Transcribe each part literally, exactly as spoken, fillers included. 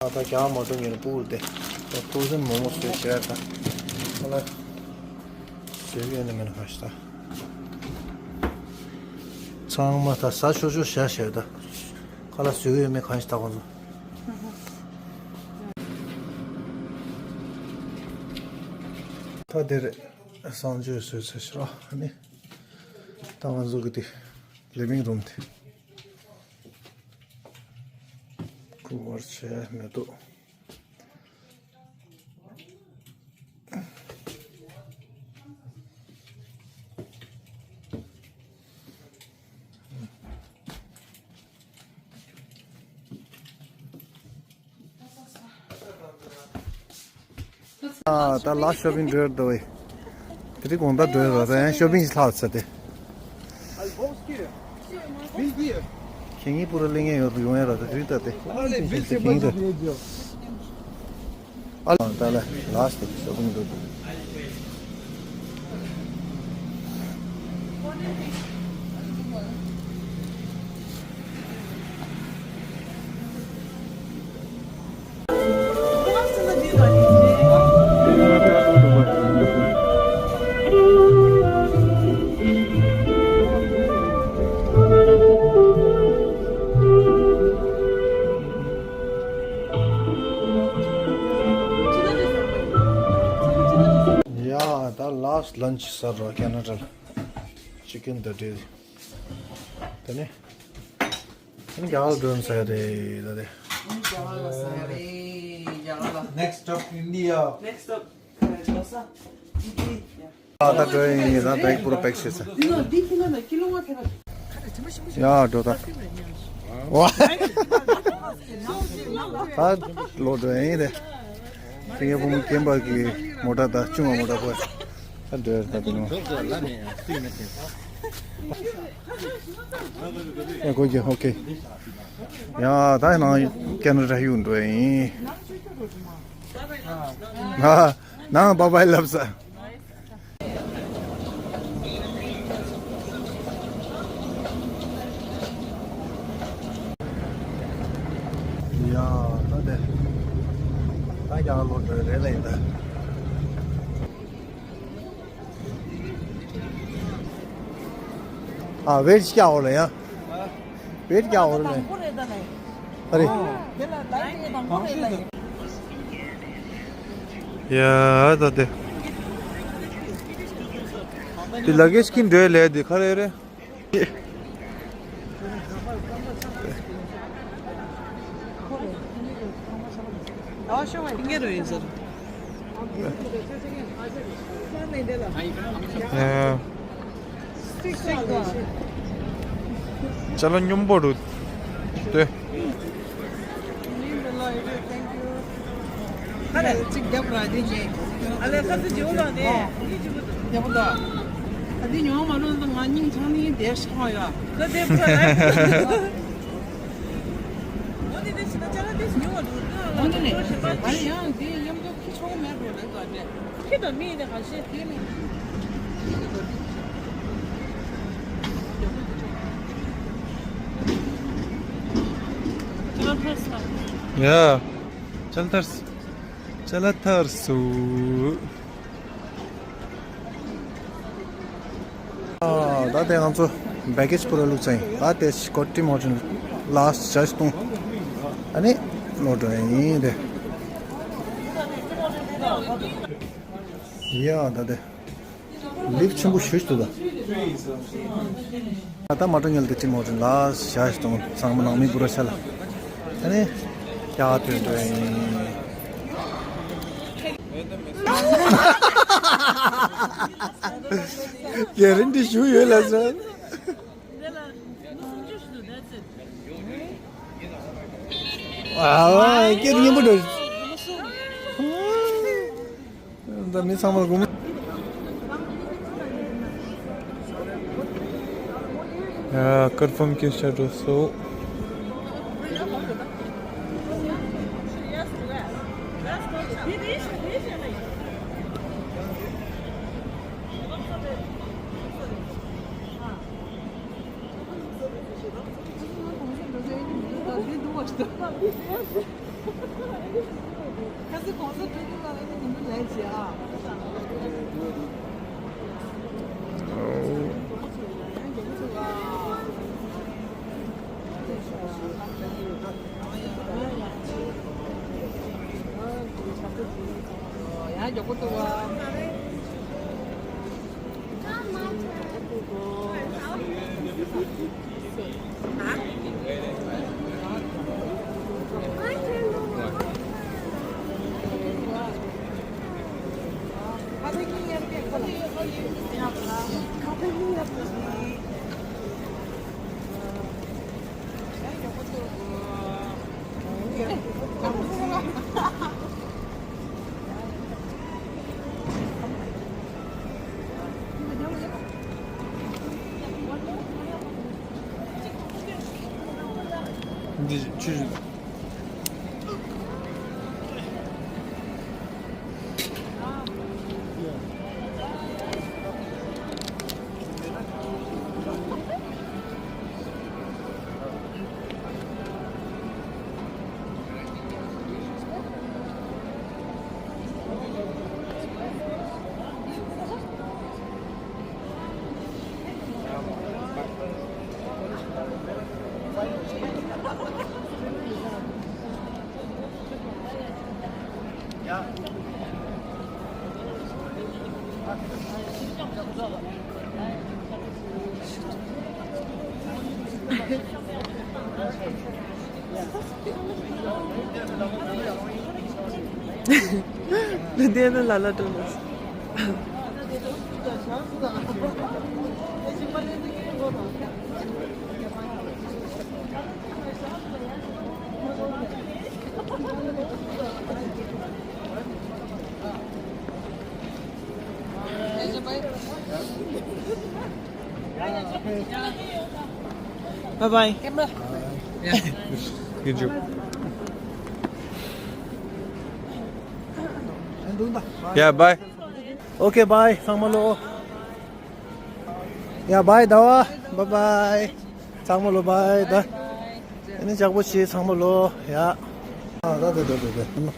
ད་རྒྱ་མ་གཏོགས་ཉིན་པུར་དེ། ད་ཕོ་ཟན་མོག་མོག་བཟོས་བྱས་ད། ཁ་ལ་བཟོས་ཡོད་ནི་མིན་ཁ་ཤི་ད། ཚང་མ་ད་ཟ་ཆོག་ཆོག་བྱ་བྱས་ད། ཁ་ལ་བཟོས་ཡོད་མེད་ཁ་ཤི་ད་ཁོང་ཚོ། ད་དེ་རེད། གསང་སྤྱོད་བཟོས་ཚར་ཤག་ཨ་ནི། ད་ང་ཚོ་གི་དེ། ལི་བིང་རུམ་དེ། ཁུ་བར་བྱས་མེ་ཏོག་ཨ། ད་ལ་ཤོ་པིང་འགྲོ་འདུག་བས། དེ་རིང་དགོང་དག་འགྲོ་ཡོད་ར། ད་ཡང་ཤོ་པིང་ཞིག་ལྷག་ཚར་ཏེ། ཁྱེད་གཉིས་པུ་ར་གླེང་ཡས་ཡོད་ཡོང་ཡས་ར། ད་དེ་རིང་ད་དེ་ཁྱེད་གཉིས་ད། ཨ་ལ་ད་ལ་ལ་སི་ཊི་ཤོ་པིང་འགྲོ་འདུག་ཡ། ད་ལ་སི་ཊི་ལན་ཆི་ཟེར་རོ། ཁེ་ན་ཌ་ལ་ཅི་ཀེན་ད་ཌེ། ད་ནི། ཨ་ནི་རྒྱ་གར་འགྲོ་ཡིན་ཟེར་རེད་ད་དེ། རྒྱ་གར་ལ་ཟེར་རེད། རྒྱ་གར་ལ། Next stop India. Next stop. ཨ། ད་འགྲོ་ཡིན། ད་བེག་པུ་ར་པེག་བྱས་ཚར། ཡ་འགྲོ་ད། ཝ། ད་ལོ་འགྲོ་ཡིན་རེད། ཁྱེད་ཀྱི་བུ་མོ་རྒན་པ་གི་མོ་ཊ་ད་ཆུང་བ་མོ་ཊ་པོ། ད་འགྲོ་ཡིན་ད་དེ་ནོ། ཨེ་གོ་གི་ཨོ་ཁེ། ཡ་ད་ནང་ཁེ་ན་ཌ་གཡུག་འགྲོ་ཡིན། ང་ནང་བཱའི་བཱའི་ལབ་ས། ཡ་ད་དེ་ད་ཀྱང་ལོ་འགྲོ་རེད་ལ་ཡིན་ད། ཨ། ཝེཊ་ཀྱང་འོར་ལ་ཡ། ཝེཊ་ཀྱང་འོར་ལ། ཨ་རེ། ཡ་ད་དེ། དེ་ལ་གེ་ཇི་ཀིན་འདྲེ་ལས་དེ་ག་རེ་རེད། ཨ། ཅ་ལག་སྙོམས་པོ་འདུག་སྟེ། ཁ་ལ་གཅིག་རྒྱབ་ར་དེ་ཉེ། ཨ་ལས་ཁ་ཚུ་འཇིའུ་ལ་ནས། རྒྱབ་ད། ཨ་དེ་ཉོ་མ་ལོན་ད་ང་སྙིང་ཆང་ནི་དེ་ཤང་ཡ། ཁ་དེ་པུ་ར་ལ། འོ་ནི་དེ་ཕྱི་ན་ཅ་ལག་དེ་ཉོ་བ་འགྲོ་ན་ལ། འོ་ནི་ནས་ཨ་ཡང་དེ་མཉམ་དུ་ཁྱི་ཆོག་མེད་འགྲོ་ལེ་ད་ནས། ཁྱི་དང་མི་ཡིན་ནས་ག་ཤེད་དེ་ནི། ཡ། ཅལ་ཐར་སོང་། ཅལ་ཐར་སོང་། ཨ། ད་དེ་ང་ཚོ་བེ་གེ་ཇི་པུ་ར་བླུགས་ཚར་ཡིན། ད་དེ་སི་ཀོ་ཊི་མོ་ཊན་ལ་སི་ཊི་ཅར་ཇི་གཏོང་། ཨ་ནི་ལོག་འགྲོ་ཡིན་དེ། ཡ་ད་དེ། ལིབ་ཆེན་པོ་ཞུ་ཞུ་ད། ད་ལྟ་མ་འགྲོ་ཉལ་དེ་ཅི་མོ་རིན་ལ་ཞག་ཞིག་དང་ཚང་མ་ནང་མི་བུ་ར་ཆ་ལ། ཨ་ནི། ཡག་ཐོན་འགྲོ་ཡིན། རྒྱ་རིན་འདི་ཞུ་ཡོད་ལ་ཟེར། ཨ་ལ་སྐད་སྙན་པོ་འགྲོ། ད་མི་ཚང་མ་སྒོམ། ཡ་ཀར་ཕམ་ཀིན་ཤ་འགྲོ་སོ། ཁ་སང་གོང་ས་སྤྲུལ་སྐུ་ལགས་ལ་ནི་མི་ལས་བྱེད་ཨ། ཡང་མགྱོགས་པོ་འདུག་བ། འདི་ཆུ་ཞིག་ལུ་དེ་ནི་ལ་ལ་ཏོ་ལ། Bye bye. Good job. Yeah, bye. Okay, bye. ཚང་མ་ལོ། Yeah, bye, ཟླ་བ། Bye bye. ཚང་མ་ལོ་bye ད། ཨ་ནི་ལྕགས་པོ་ཆེ་ཚང་མ་ལོ། Yeah. ཨ་ད་ད་ད་ད་ད།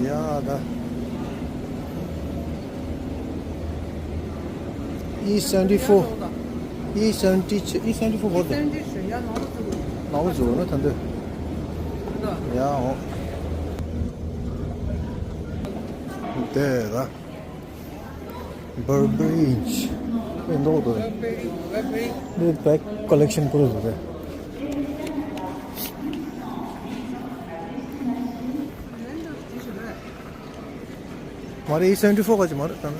ཡ་ད། E seventy four. E seventy E seventy four བོར་ཏེ། ནའུ་ཟུ་ན་ད་འདོད། ཡ་འོ། དེ་ད། Burberry ཨེ་འདོག་དོ། འདི་bag collection པུ་རུ་དོ། མ་རེད། E seventy four ག་ཅི་མ་རེད་ད།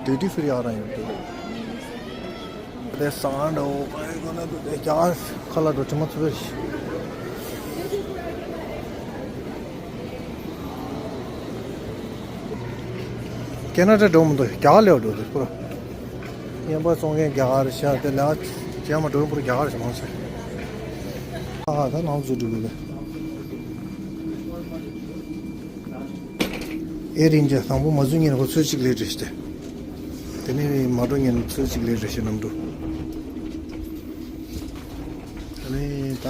Duty free ཨ་རང་ཡོད་དེ། དེ་སང་འདྲ་བོ་ག་རེ་གོ་ན་དེ་རྒྱ་གར་ཁ་ལག་འགྲོ་དྲི་མ་ཚུ་བེར་ཤི། ཁེ་ན་ཌ་འགྲོ་མི་འདུག་རྒྱ་གར་ལེའོ་འགྲོ་དེ་པུ་ར། ཡན་པ་བཙོང་མཁན་རྒྱ་གར་ཤ་དེ་ལ་རྒྱ་མ་འགྲོ་པུ་ར་རྒྱ་གར་ཤ་མང་ཆེ། ཨ་ད་ནང་ཚུ་འགྲོ་གི་རེད། ཨེར་ཨིན་ཌི་ཡ་དང་པོ་མ་འཛུལ་ཉིན་ཁོ་ཚོད་གཅིག་ལས་རེད་ཤི། དེ་ནས་མ་འགྲོ་ཉིན་ཚོད་གཅིག་ལས་རེད་ཤི་གནམ་གྲུ། དེ་ནས་ད་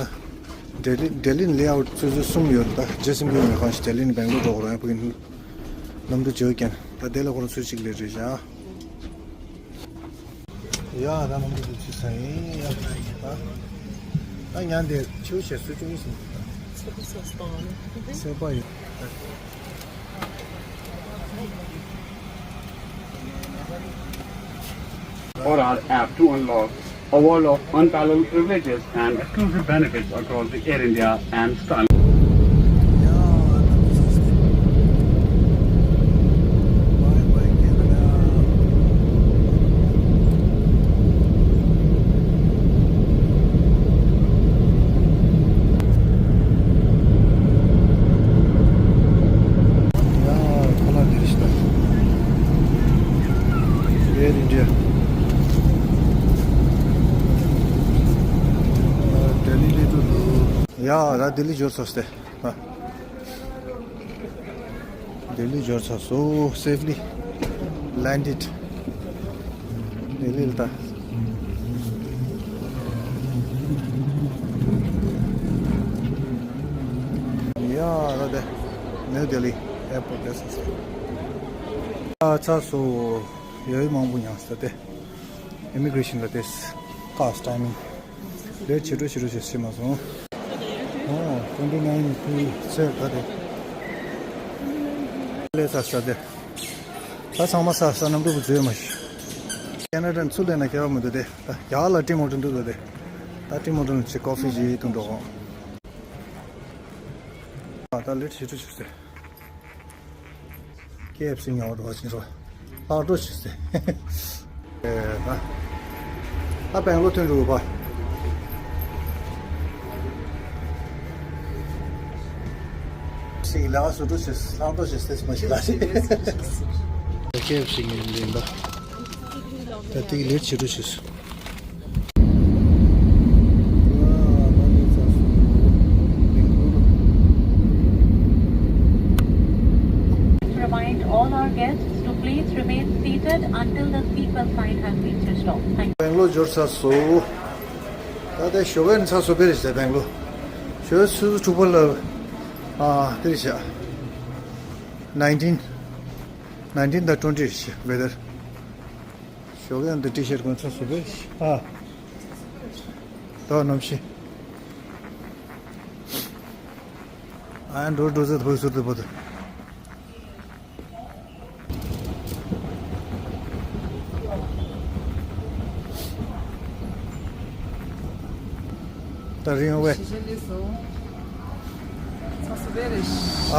ལྡི་ལི་ལྡི་ལི་ལེ་ཨའུ་ཊི་ཚོད་ཚོད་གསུམ་ཡོད་རེད། ད་རྗེ་སྲིན་པོའི་མེ་ཁང་ཞིག་ལྡི་ལི་ནས་སྦེང་ལོར་འགྲོ་དགོས་རེད། ཕ་གི་གནམ་གྲུ་བརྗེ་བོ་ཀན་ད་དེ་ལ་ཁོ་རང་ཚོད་གཅིག་ལས་རེད་ཤི། ཡ་ད་ནང་དུ་ཚུད་ས་ཡིན་ཡ། ད་ད་ཉན་དེ་ཆེའུ་ཞེ་སུ་ཅུང་ཡིན་ཟིན་ད། ཚེ་པ་ཡིན། Or are apt to unlock a world of unparalleled privileges and exclusive benefits across the Air India and Star. Air India. Delhi ལས་དུ་ལོ། ཡ་ད་ལྡི་ལི་འབྱོར་ཚར་སོང་སྟེ། ལྡི་ལི་འབྱོར་ཚར་སོང་། Safely landed. ལྡི་ལི་ལ་ད། ཡ་ད་དེ་ནིའུ་ལྡི་ལི་ཨེར་པོར་ཊི་སླེབས་སོང་སྟེ། ཡ་ཚར་སོང་། ཡ་ཡི་མང་པོ་མྱངས་སོང་སྟེ། ཨི་མི་གྷི་རེ་ཤན་ལ་དེ་ཁ་ཊའི་མིང་ལེཊ་བྱེད་འགྲོ་བྱེད་འགྲོ་བྱེད་བྱེད་མ་སོང་། ཨོ་twenty nine ཕི་ཚེ་ག་དེ་ལས་ས་ས་དེ་ད་ཚང་མ་ས་ས་ནམ་དུ་བུ་བཟོས་མ་ཤི། ཁེ་ན་ཌ་ཚུར་ལེན་ན་ཁྱད་པར་མི་འདུག་སྟེ། ད་རྒྱ་གར་ལ་ཊིམ་ཧོ་ཊལ་འདུག་སྟེ། ད་ཊིམ་ཧོ་ཊལ་ནས་ཅིག་ཀོ་ཕི་ཅིག་འཐུང་འགྲོ་གོ། ད་ལེཊ་བྱེད་འགྲོ་བྱེད་སོང་། ཀེ་ཨེཕ་སི་ཉོ་རོགས་བྱེད་རོགས། ལྷག་འགྲོ་བྱེད་ཟེར། ཨེ་ད། ད་སྦེང་ལོར་ཐོན་འགྲོ་བ། སི་ལ་སུ་འགྲོ་བྱེད་ལྷག་འགྲོ་བྱེད་ཟེར་མ་ཤེས་ལ་ཤེས། ཀེ་ཨེཕ་སི་ཉོ་ཡིན་ད། ད་དེ་གི་ལེཊ་བྱེད་འགྲོ་བྱེད་ཟེར། Remind all our guests to please remain seated until the seat belt sign has been switched off. Thank you. སྦེང་ལོར་འབྱོར་ཚར་སོང་། ད་ལྟ་ཞོགས་ཀས་ནས་ཚར་སོང་པས་རེད་ཟེར་སྦེང་ལོར། ཞོགས་ཀས་ཆུ་ཚོད་དྲུག་པ་ལ། ཨ་དེ་རེད་ཤག nineteen, nineteen དང་twenty རེད་ཤག་ཝེ་དར། ཞོགས་ཀས་འདི་ཊི་ཤར་གོན་ཚར་སོང་པས། ཨ། ད་གནམ་གཤིས། ཨ་འགྲོ་འགྲོ་ཚད་ཕོ་ཟུར་དུ་བོ་དུ། ད་རིང་བས།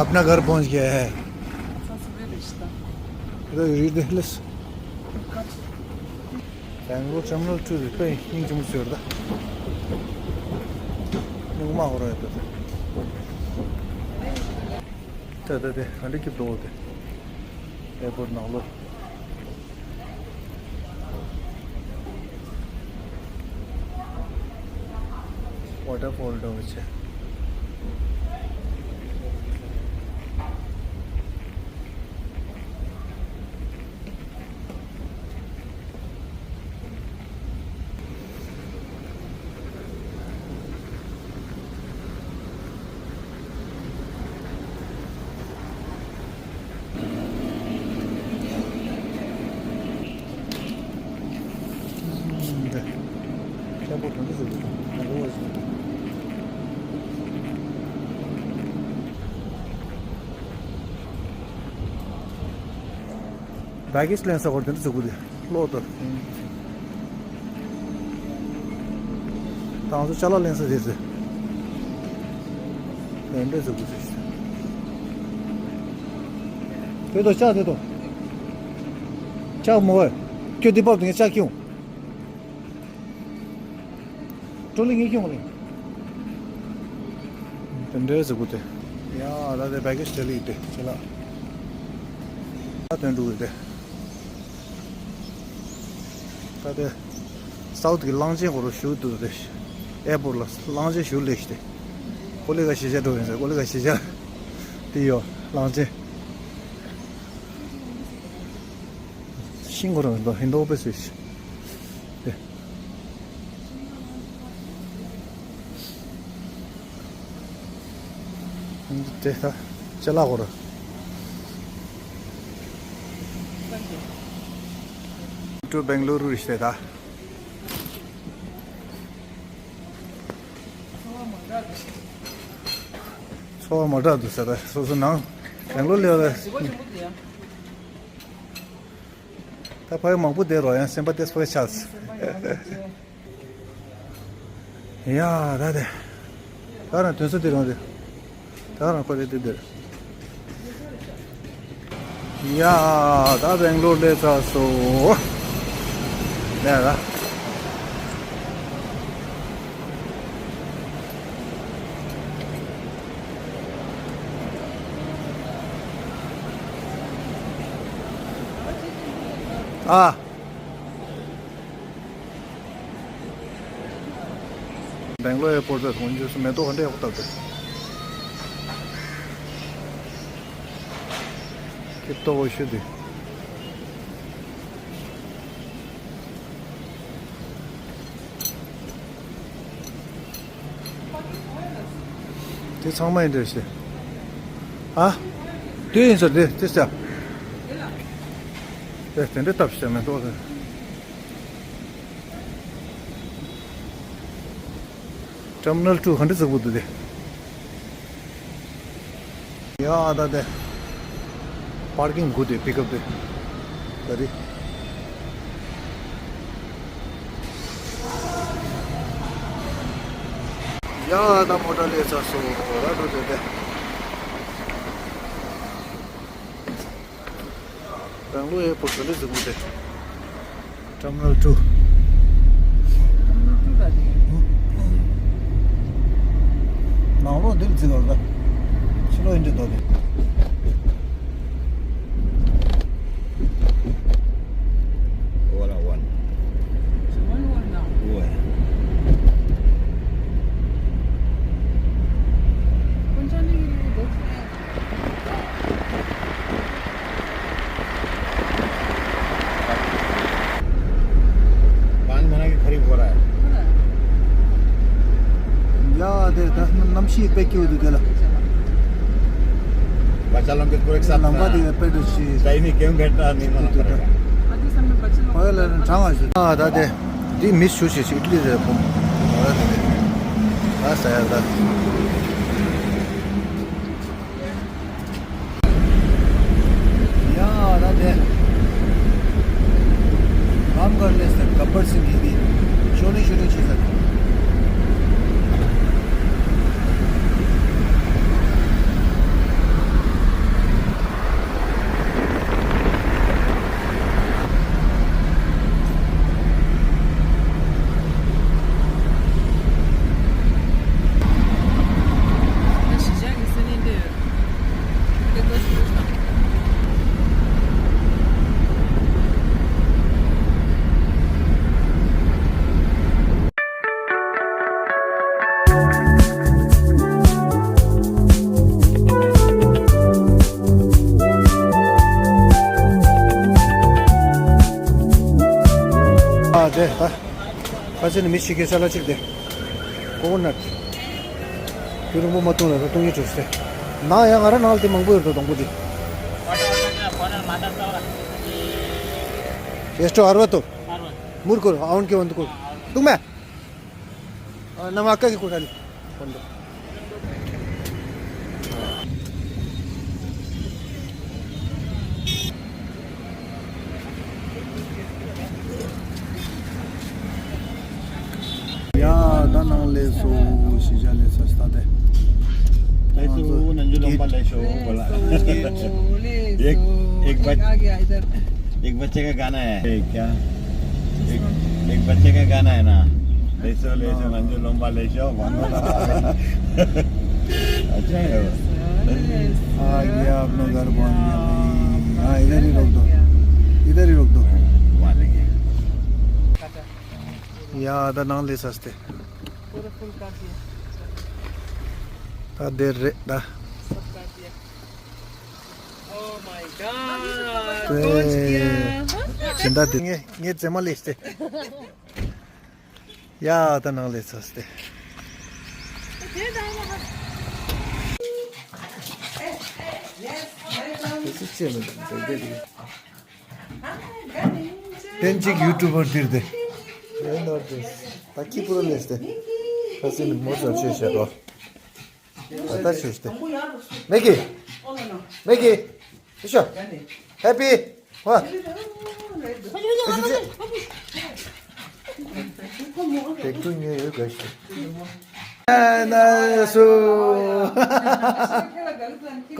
अपना घर पहुंच गया है। ད་རིང་དེ་ལས། སྦེང་ལོར་ཊར་མི་ནལ་ཊུ་དེ་དཔེ་སྙིང་རྗེ་མོ་ཞིག་ཡོད་རེད་ད། སྙིང་མ་ཧོ་ར་ཡོད་ད་དེ། ད་ད་དེ་ག་འདྲ་སྐྱིད་འདུག་དེ། ཨེར་པོརཊ་ནང་ལོགས། ཝ་ཊར་ཕོལ་འདྲ་བོ་བྱས། བྷེ་གེ་ཇི་ལེན་ས་སྐོར་དེ་འདྲ་ཟུག་གུ་དེ་ལོག་ཏུ། ད་ང་ཚོ་ཅ་ལག་ལེན་ས་དེ་ཚོ་དེ་འདྲ་ཟུག་གུ་ཟེར། དེ་དོ་ལྕགས་དེ་དོ། ལྕགས་མོ་ཨེ། ཁྱོད་འདི་བབས་དེ་ངས་ལྕགས་ཁྱོང་། ཀྲོ་ལི་ངས་ཁྱོང་ལེ། དེ་འདྲའི་ཟུག་གུ་དེ། ཡ་ད་དེ་བྷེ་གེ་ཇི་དེ་ལི་དེ་ཅི་ལ། ད་དོན་འགྲུག་དེ། ད་དེ། སའུཐ་གི་གླང་ཆེན་ཧོ་རུ་ཞུ་དུ་དེ། ཨེར་པོརཊ་ལ་གླང་ཆེན་ཞུ་ལེ་ཤི་དེ། ཀོ་ལི་ག་ཤི་ཤ་འགྲོ་ཡིན་ཟེར་ཀོ་ལི་ག་ཤི་ཤ། དེ་ཡོ་གླང་ཆེན། ཤིང་ཧོ་རུ་འདོ་ཧིན་དོ་པེ་སུ་ཤི། དེ། དེ་ད་ཅ་ལག་གོ་ར། ཏུ་སྦེང་ལོར་རུ་རི་ཤི་ད། ཚོར་བ་མ་འདྲ་འདུག་ས་ད་སོ་སོ་ནང་སྦེང་ལོར་ལས་བ། ད་ཕ་ཡུལ་མང་པོ་བསྡད་རོགས་ཡང་སེམས་པ་ཏེ་སྤོ་ཆགས། ཡ་ད་དེ། ད་རང་དོན་ས་དེ་རང་རེད། ད་རང་ཁོ་རེ་དེ་དེར། ཡ་ད་སྦེང་ལོར་སླེབས་ཚར་སོང་། ཡ་ད། ཨ། སྦེང་ལོར་ཨེར་པོར་ཊི་ལ་ཐོན་རྗེས་སུ་མེ་ཏོག་ག་འདྲ་ཡག་པོ་བཏབ་འདུག་ཁྱེད་ལྟོ་བ་ཤོད་དེ། དེ་ཚང་མ་ཡིན་འདྲ་ཞེས། ཨ། དེ་ཡིན་ས་དེ་དེ་ས། དེ་དེ་འདྲ་བཏབ་ཤག་མེ་ཏོག་དེ། ཊར་མི་ནལ་ཊུ་ག་འདྲ་བཙུགས་པོ་འདུག་དེ། ཡ་ཨ་ད་དེ། པར་ཀིང་དགུ་དེ་པིག་ཨབ་དེ། ད་རེད། ཡ་ཨ་ད་མོ་ཊ་སླེབས་ཚར་སོང་། ར་འགྲོ་དེ་དེ། སྦེང་ལོར་ཨེར་པོར་ཊི་ག་འདྲ་བཙུགས་པོ་དེ། ཊར་མི་ནལ་ཊུ། ཊར་མི་ནལ་ཊུ་ལ་དེ། ནང་ལོགས་འདིར་བརྩིགས་པ་རེད། ཕྱི་ལོགས་ཡིན་འདྲ་འདུག་དེ། Voilà, one. One, one now. Ouais. पाँच महीना की खरीफ हो रहा है। ཡ་དེ་ད་གནམ་གཤིས་དཔེ་སྐྱིད་འདུག་དེ་ལ། बच्चा लोग के पूरे के साथ लंबा ना। दे पेट सी। सही में क्यों बैठना नहीं मना करेगा। ཕ་གི་ལ་གྲང་བ་ཞིག་ཨ་ད་དེ། འདི་མི་ཤུ་ཞིག་ཞིག་ལི་རེད་ཕོ། ཨ་ད་ས་ཡ་ད། ཡ་ད་དེ། रामगढ़ में से गब्बर सिंह की भी शूटिंग शूटिंग चीज़ है। ཨ་དེ་ད། ཁ་ཆེ་ནི་མི་ཞིག་གི་ཤ་ལ་ཅིག་དེ། ཀོ་ཀོ་ནཊ། རྒྱུ་རིང་པོ་མ་བཏུང་ལ་ད་བཏུང་ཡོད་བྱོས་སེ། ནང་ཡང་ང་ར་ནང་ལ་དེ་མང་པོ་ཡོད་དོ་སྡོང་པོ་དེ། Esto arroz tú. Murkur, aún que van tú. ¿Tú me? Ah, no me acá que con él. Cuando. ཡ་ད་ནང་ལས་སོ་ཞེས་བྱ་ལས་ས་ས་ཏེ། ལས་སོ་ནང་འཇུ་ལོང་པ་ལས་ཤོ་བོ་ལ། एक एक बच एक बच्चे का गाना है क्या? एक एक बच्चे का गाना है ना। ले सो ले सो नंजू लोम्बा ले सो बंदो। अच्छा है वो। आ गया अपना घर पहुंच गया भाई। हाँ, इधर ही रोक दो, इधर ही रोक दो। ཡ་ད་ནང་ལས་ས་ས་ཏེ། पूरा फुल कर दिया। ད་དེ་རེད་ད། सब कर दिया। Oh my god. पहुंच गया। ཅི་འདྲ་དེ། ངས་ངས་རྫས་མ་ལས་ཏེ། ཡ་ད་ནང་ལས་ཚར་ཏེ། དེ་ཚོ་ཅི་མི་འདུག་དེ་དེ་དེ། དེན་ཅིག་ཡུ་ཊུབ་པར་དེར་དེ། ཡོད་ནོར་དེ། ད་ཁྱི་པུ་ར་ལས་ཏེ། ད་སེམས་མོ་ཚོ་ཆོས་བྱེད་རོགས། ད་ལྟ་ཞུས་ཏེ། མེ་གི། མེ་གི། ཨི་ཤོ། ཧེ་པི། ཧ། ཨི་ཤོ་ཅི། དེ་ཀྲུང་ཉེ་ཡོད་དགའ་ཤི། ཨ་ན་སུ།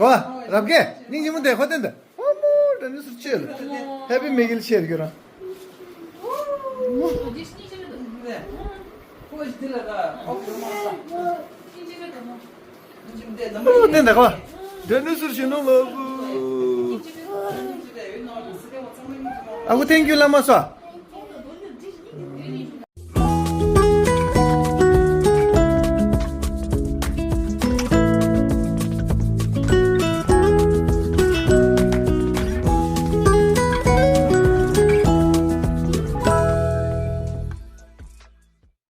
གོ། རབ་གེ། སྙིང་རྗེ་མོ་དེ་ཁོ་དེ་འདི། ཨ་མོ་དྲན་ནི་སུ་ཆེ་ལ། ཧེ་པི་མེ་གི་ལ་ཆེ་རྒྱུ་རང་། ཨོ་དེ་འདྲ་གོ། དེ་ནི་ཟུར་ཞིག་ནོ་ལོ་བུ། ཨ་ཁུ་ཐེང་ཀྱུ་བླ་མ་སོ།